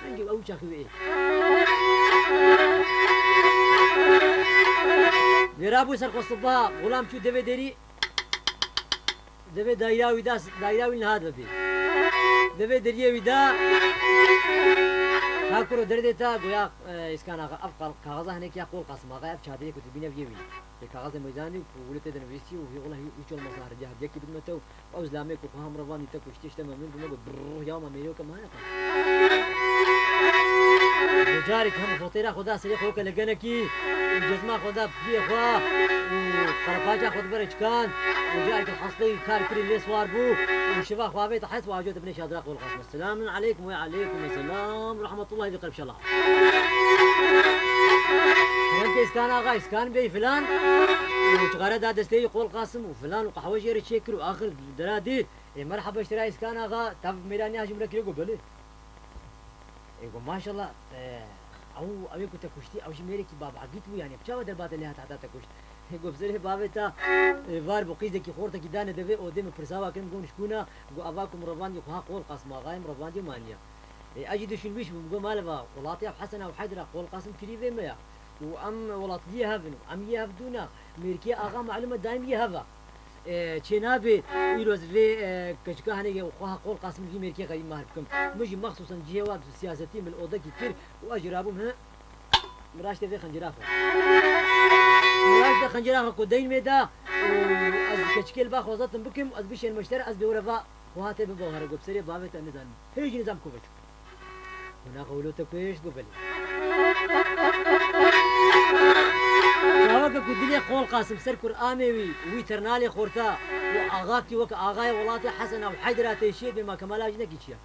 Hingê ew çaxî wê ê. Wê rabû ser xwe sibeha, xulam çû devê derî, Devê dayra wî da, dayra wî niha dibe. Devê deriyê wî da. Ka kuro derdê te goya, e, Îskan Axa, ev qal-, kaxeza hinekî ya Qol Qasim Axa, ev çadiyê ku tu bîne viyê wî. Lê kaxezê meydanî ku wilo tê de nivîsî û hê wila hî-, hîç olmasa heriya hediya kî bidme te û ew zilamê ku xwe hemrevan dî te kuştî, işte memnun bûme, got, "Brrr, ya ma mêrê weke mane xwe." Carek hem xotêra xwe da serê xwe weke legenekî û cezma xwe da piyê xwe û qerepaça xwe di berê çikan û carek hestê kar kirî lê swar bû û şiva xwe avêt hes û acot binê şadira Qol Qasim. Selamun aleykum. Ve aleykum selam ve rahmetullahi ve qerb şala. Şerekê Îskan Axa, Îskan Bey filan, û çixare da destê wî Qol Qasim û filan û qehwe jê re çêkir û axir dera dî, ê, merhaba ji te re Îskan Axa, tev mêra niha ji min re kiriye, got, belê. Ê, got, maşallah, e, ew, ew ê ku te kuştî, ew jî mêrekî babagît bû, yanî, bi çawa derba te lê hat heta te kuşt? Ê, got, bi serê bavê te, e, var bû, qîzekî xortekî dane devê, odê min pirsa wa kirin, got, ji ku ne? Got, eva ku min revandî xwe ha Qol Qasim Axayê min revandî maniye. Ê, ez jî düşünmüş bûm, got, maleva, welatê ev Hesen ew Heyder e, Qol Qasim kirî vê me ya. Û em welatliyê hev in, û em yê hev dû ne. Mêrkê axa malum e daîm yê hev e. E, çê nabe, îro ez vê, e, keçika henekê xwe ha Qol Qasim vî mêrkê xerî mahir bikim. Min jî mexsûsen cihê wa siyasetî min odekî kir û ez jî rabûm, he, min raştê vê xencira xwe. Min raştê xencira xwe ku deyn wê da û ez keçikê li ba xwe zetim bikim, ez bişên meşter, ez bê were va xwe hatê bibo here, got, bi serê bavê te nizanim. Hê jî nizam ku veçû. Hûna xewlo te ku hêşt got belê. Çaweke ku dilê Qol Qasim ser kur amê wî, wî ternalê xorta û axakî weke axayê welatê Hesen ew Heydera tê şêr bê ma Kemala jinekî çi ye?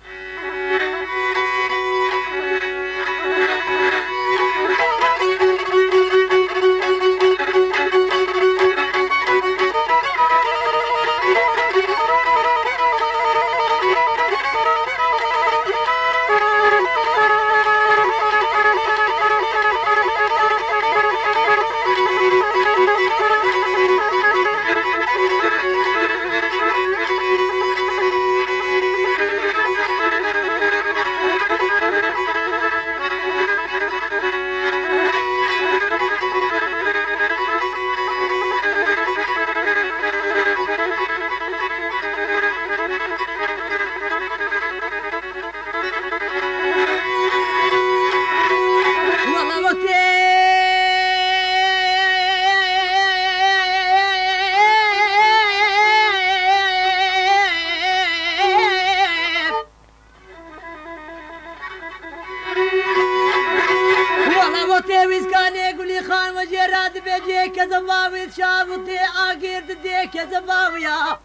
Wala bo tê wîskanê Gulî Xan we jê radibê cihê kezeba wî şav û tê agir didê kezeba wî ya.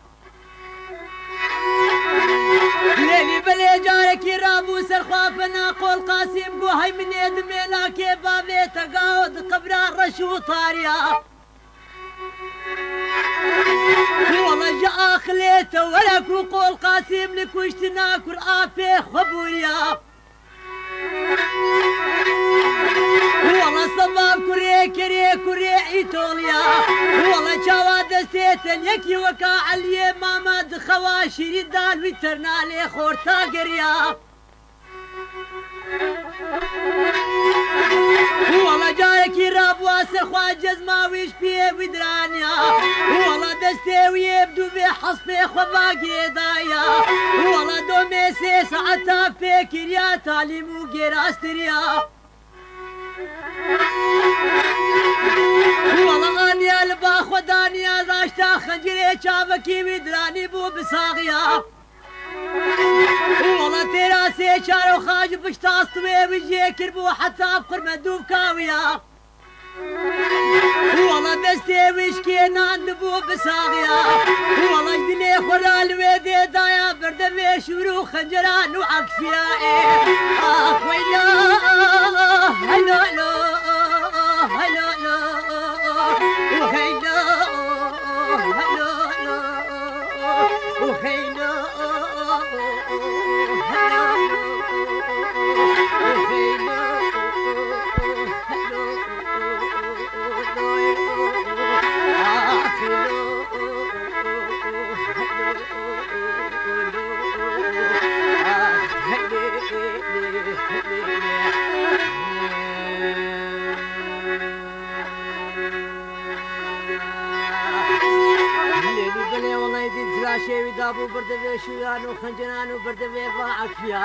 Lêlî belê carekî rabû ser xwe fena Qol Qasîm got, hey minê di mêlakê bavê te gaw di qebra reş û tariya. Wala ji axilê te were ku Qol Qasîm li kuştina kur afê xwe bûriya. Wala sebab kurê kerê kurê îtoliya. Wala çawa destê te yekî weka Eliyê mama di xewa şîrîn dan wî ternalê xorta geriya. Wala carekî rabûa ser xwe cezma wî ji piyê wî diraniya. Wala destê wî yê bi dûvê hespê xwe va girêdaya. Wala domê sê saeta fê kiriya talîm û gêrastiriya. Wala aniya li ba xwe daniya raşta xencirê çavekî wî diranî bû bi saxiya. Wala têra sê çaroxa ji pişta stûyê wî jê kiribû heta bi qurme dûvka wî ya. Wala destê wî ji kênan dibû bi saxiya. Wala ji dilê xwe re li wê dê daya berdevê şûr û xenceran û aksiya ê. Ax weyla, helo lo, helo lo, heylo, helo lo. Bû birdivê şûyan û xenceran û birdivê va efiya.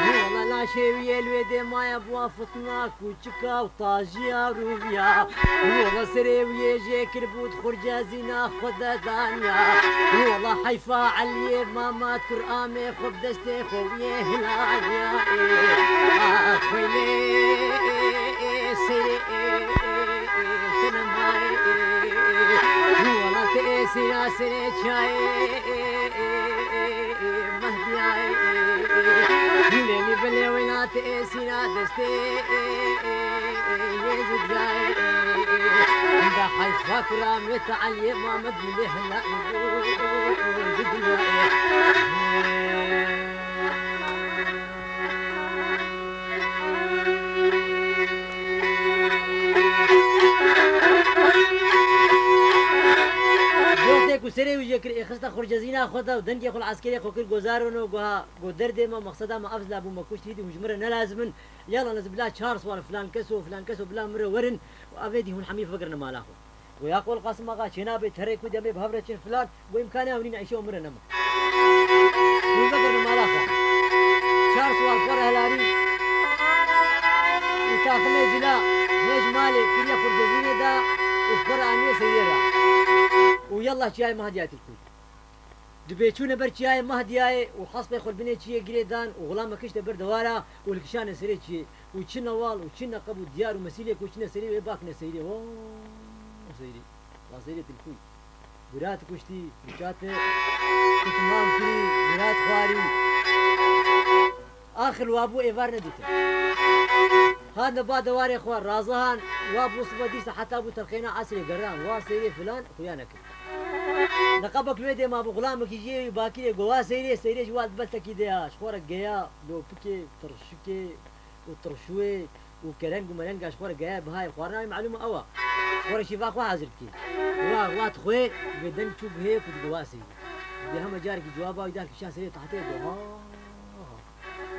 Wala laşê wî yê li wê dê maye bûa fitna kûçika û tajiya rûviya. Wala serê wî yê jê kiribû di xurcezîna xwe de daniya. Wala heyfa Eliyê Mamat Kur amê xwe bi destê xwe wî yê hilaniya. Ê, a, xwênê, ê, ê, ê, serê, ê, ê, ê, ê, ê, te nemayê, ê, ê, ê. Wala te ê sîna serê çayê, ê, ê, ê, ê, ê, Mehdiyayê, ê, ê, ê. Lêlî bilê wêna te ê sîna destê, ê, ê, ê, ê, yê Zidyayê, ê, ê, ê. Da heyfa kura Mete Eliyê Mamed milê hela, ê, ê, ê, ê, Zidyayê, ê. Wextê ku serê wî jê kir, ê xiste xurcezîna xwe de û dengê xwe li eskerê xwe kir, go zarino, go ha, go derdê me, mexseda me ev zila bû, me kuşt, hîdî hûn ji min re ne lazim in. Yala, ez bila çar swar filan kes û filan kes û bila min re werin û evêdî hûn hemî bigirine mala xwe. Go ya Qol Qasim Axa, çênabe, terê ku demê bi hev re çin filan, go îmkanê ew nîne, îşê min re nema. Hûn vegirine mala xwe. Çar swar xwe re helarî û taximê cila hêj malê kiriye xurcezînê de û xwe re aniye seyrê re. Û yallah çiyayê Mahdiyayê Tilkûyî. Dibê çûne ber çiyayê Mahdiyayê û hespê xwe li binê çiyê girê dan û xulamekî işte ber dewara û li kişane serê çiyê. Û çi newal û çi neqeb û diyar û mesîlê ku çine serê wê bakine seyrê. Wa seyrê. Wa seyrê Tilkûyî. Bira tu kuştî, bira tu, tu timam kirî, bira tu xwarî. Axir wa bû êvar nedîtin. Hatine ba dewarê xwe, razihan, wa bû sibe dîsa heta bû telxêna esrê geran, wa seyrê filan, xuya nekir. Neqebek li wê dê mabû, xulamekî jê wî bakirê, go wa seyrê, seyrê ji wa di beltekî de ya, ji xwe re geya, lopikê, tirşikê û tirşûyê û kereng û mereng a ji xwe re geya bihayê xwarina wî, melûm e ew a. Ji xwe re şîva xwe hazir dikê. Wa, wa dixwê, vê deng çû guhê ku digo wa seyrê. Dê hema carekî cewaba wî dar kişa serê tahtê, go ha, ha.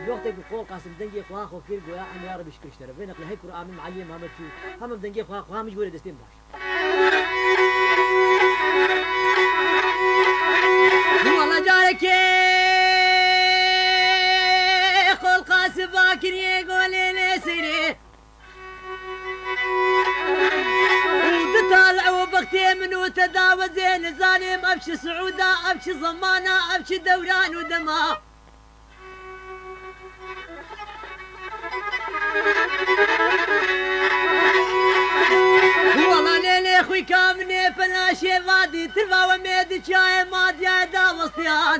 Wextê ku Qol Qasim dengê xwe xwe kir, goya em ya Rebî şikir ji te re. Vê neqle hey Kur'an min Eliyê Mihemed çû, hemim dengê xwe xwe hemî ji gorê destê min baş. Wala carekê Qol Qasim bakiriye golê lê sirê. Û di tal ew bextê min û te dawezê nizanim ev çi siûda, ev çi zemana, ev çi dewran û dema. Wala lêlê xwîka min ê pela şêva dîtir va we mê di çiyayê Mahdiyayê dawestiyan.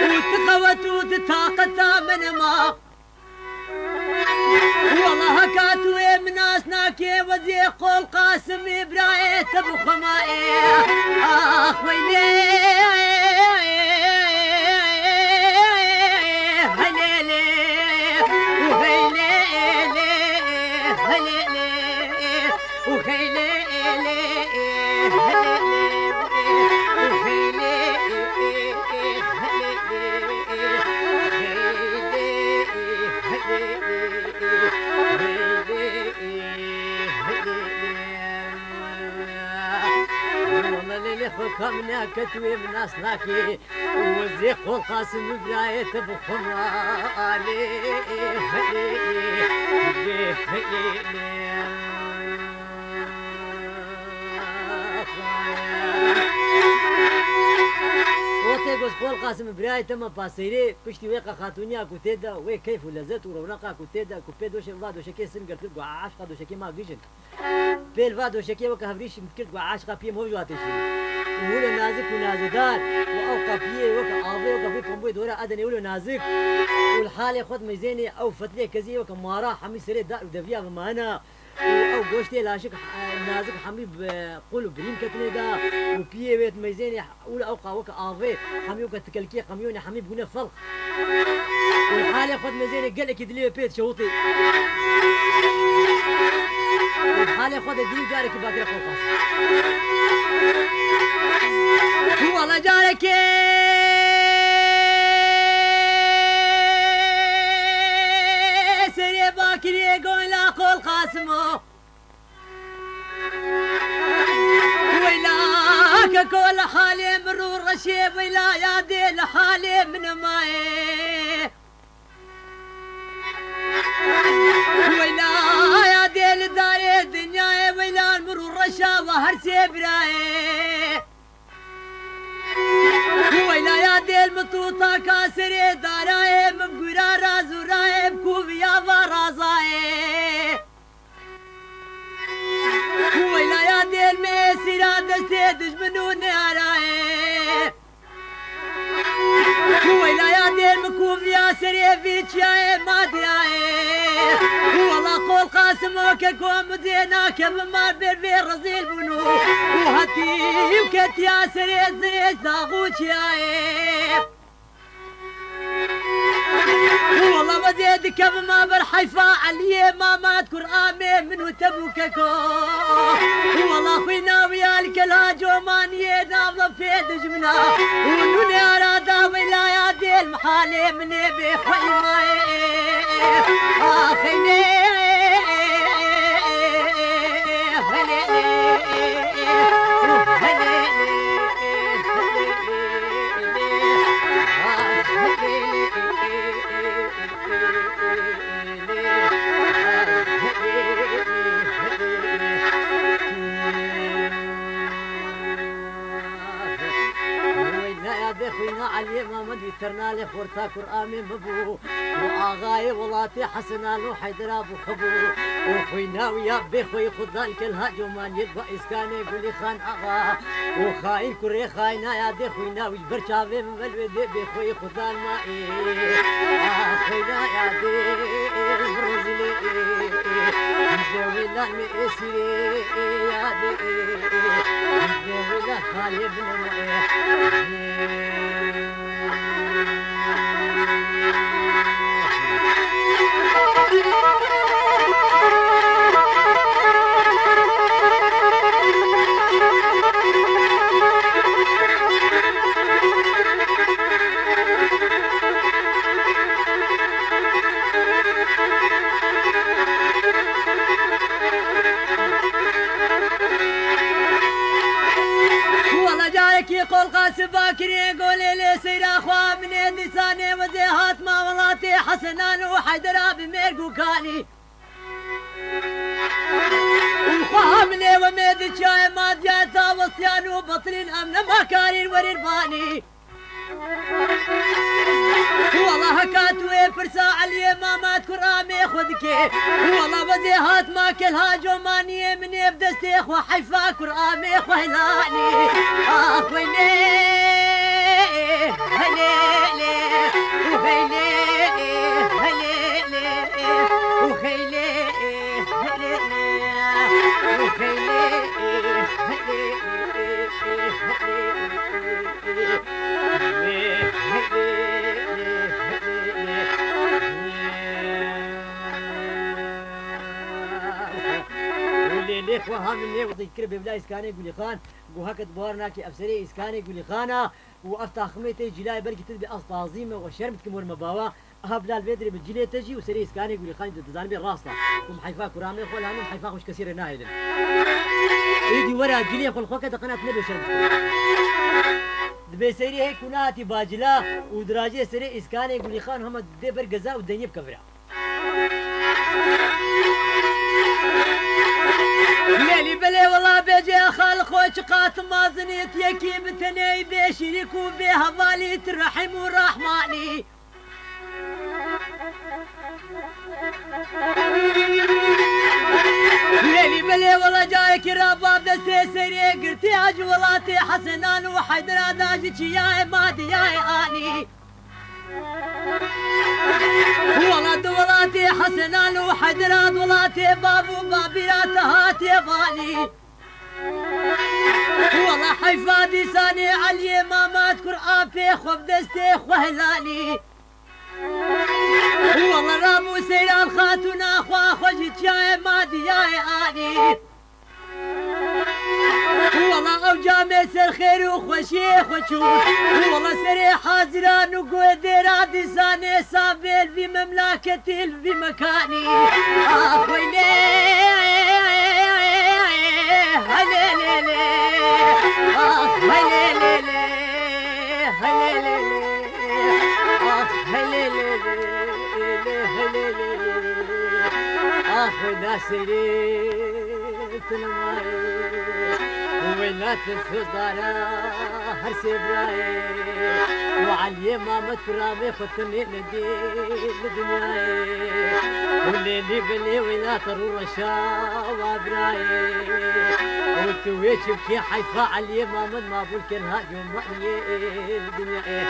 Û ti qewet û ti taqeta min ma. Wala heka tu ê min nas nakê, wezê Qol Qasimê birayê te bi xwe ma ê. Ax weylê, helêlê, û heylê, helêlê, û heylê, helê, helê, û heylê, helê, helê, helê, helê. Wala lêlê xwe ka min nake tu wê min nas nakê. Wezê Qol Qasim birayê te bi xwe ma alê. Helê, helê, helê. Wextê ku Qol Qasim birayê te ma paseyrê, piştî wê qexatûniya ku tê de, wê keyf û lezet û rewnaqa ku tê de, ku pê doşe, va doşekê sin girtir, ku eşqa doşekê ma gijin. Pêl va doşekê weke hevrîşî min dikir, ku eşqa piyê min hov ji wa tê şîrîn. Û wilo nazik û nazedar, û ew qapiyê weke avê, weke vî komboyê dora Edenê wilo nazik. Û li halê xwe dimeyzênê ew fetlê keziyê weke mara hemî serê dar û deviya ve mayena. Û ew goştê laşik, e, nazik hemî bi qul û birîn ketine da. Û piyê wê dimeyzênê û li ew qa weke avê, hemî weke tikelkê qemiyonê hemî bûne felq. Û li halê xwe dimeyzênê gelekî dilê wê pê dişewitê. Û li halê xwe de girî carekî bakire Qol Qasim. Û wala carekê serê bakiriyê goyla Qol Qasimo. Weyla Keko li halê min rû reşê, weyla ya dê li halê min mayê. Weyla ya dê li darê dinyayê, weyla min rû reşa we her sê birayê. Weyla ya dê li min tûtaka serê darayê, min gura raz û rayê, bi kuviya va razayê. Weyla ya dê li min êsîra destê dijmin û neyarayê. Weyla ya dê li min kuviya serê vî çiyayê madiyayê. Wela Qol Qasim o keko min dê nakevim mar ber vê rezîl bûn û, û hetî û ketiya serê zirê dax û çiyayê. Wela vazê dikevim a ber heyfa Eliyê Mamat Kur amê min û te bû keko. Wela xwîna wî ya li kela comaniyê nav da pê dijmina. Û nûnê ara da weyla ya dê li min halê min ê bê xweymayê. Axeynê. Weyla ya dê xwîna Eliyê Mamedî ternalê xorta Kur amê min bû. Û axayê welatê Hesena lo Heydera bû xwe bû. Û xwîna wî ya bê xweyî xudan kel ha comaniyê ba Îskanê Gulî Xan axa. Û xayîn kurê xayîna ya dê xwîna wî ji ber çavê min velwê dê bê xweyî xudan ma ê. Ah, xwîna ya dê, rozîlê ê. Dê wî lan mi êsîrê ya dê. Dê wî lan halê bin ê. Wela carekî Qol Qasim Bakirê golê lê seyra xwe minê dîsanê wezê hatma welatê Hesenan û Heydera bi mêrg û kanî. Û xwe hamilê we mê di çiyayê madiya ta westiyan û betilîn em nema karîn werîn banî. Wela heka tu ê pirsa Eliyê Mamat Kur amê xwe dikê. Wela vazê hatma kel ha comaniyê min ê bi destê xwe heyfa Kur amê xwe helanî. Axwînê, helêlê, û heylê, helêlê, û heylê, helêlê, û heylê, helêlê. Û lê lê xwe hamilê û dikir bêvla Îskanê Gulî Xan, go heke tu bawer nakî ev serê Îskanê Gulî Xan a û ev taximê tê cîlayê belkî tu dibê ez tazî me û şerm dikim wer me bawa. Aha bila li vê dirê bi cilê te jî û serê Îskanê Gulî Xan jî tu dizanibê rast a. Û min heyfa kuramê xwe lan û min heyfa xwe ji kesî re nahêlin. Êdî wera cilê xwe li xwe ke de qenat nebe şerm dike. Dibê seyrê hê ku nehatî bacila û dirajê serê Îskanê Gulî Xan hema dê ber geza û deynê bike vira. Lêlî belê wela bêjê xal xwe çiqat mazinî tu yekî bi tenê bê şîrîk û bê hevalî tu rehîm û rehmanî. Lêlî belê wela cayekî ra bav destê serê girtî a ji welatê Hesenan û Heydera da ji çiyayê madiyayê anî. Wela di welatê Hesenan û Heydera di welatê bav û babîra te hatiye vanî. Wela heyfa dîsanê Eliyê Mamat Kur apê xwe bi destê xwe helanî. Wela rabû seyran xatûna xwe xwe ji çiyayê madiyayê anî. Wela ew camê ser xêr û xweşiyê xwe çû. Wela serê haziran û guhê dêra dîsanê sabê li vî memlaketî li vî mekanî. Axwînê. Hey lê lê lê, ah hey lê lê lê, hey lê lê lê, ah hey lê lê lê, hey lê lê lê, ah Nasirê. Wêna tu sozdara her sê birayê. Û Eliyê Mamed piramê xwe tenê nedî li dinyayê. Û lêlî belê wêna te rû reşa wa birayê. Û tu wê çi bikê heyfa Eliyê Mamed mabûl ken ha cûmaniyê li dinyayê.